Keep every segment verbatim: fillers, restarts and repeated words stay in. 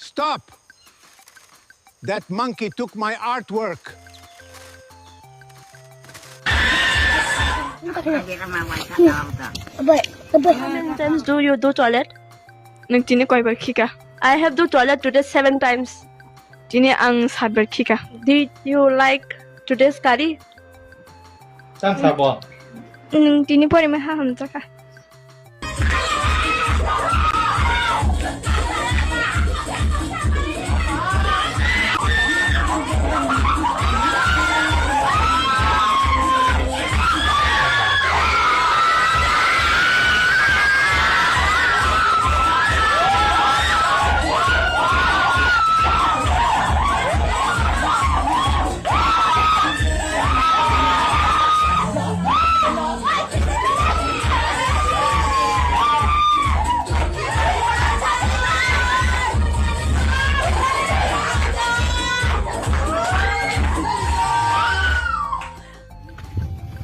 Stop! That monkey took my artwork. How many times do you do toilet? Nung tini koibar khika? I have do toilet today seven times. Tini ang satbar khika. Did you like today's curry? Tang sabo. Nung tini pori ma ha hamjaka.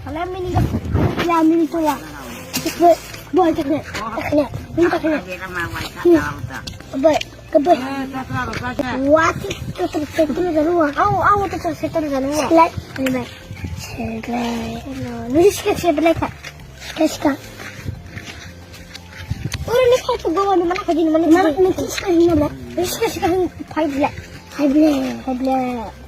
Hala mini, hala mini tola. Boy, takne, takne, mini takne. Boy, boy. Wati, tu tu tu tu tu. Au, au, tu tu tu tu. Like, like. Shika, shika, shika, like. Shika, shika. Oro ni khai tu gowa ni mana khai ni mana. Mana ni shika ni mana. Shika, shika, five, like. Five, like. Five, like.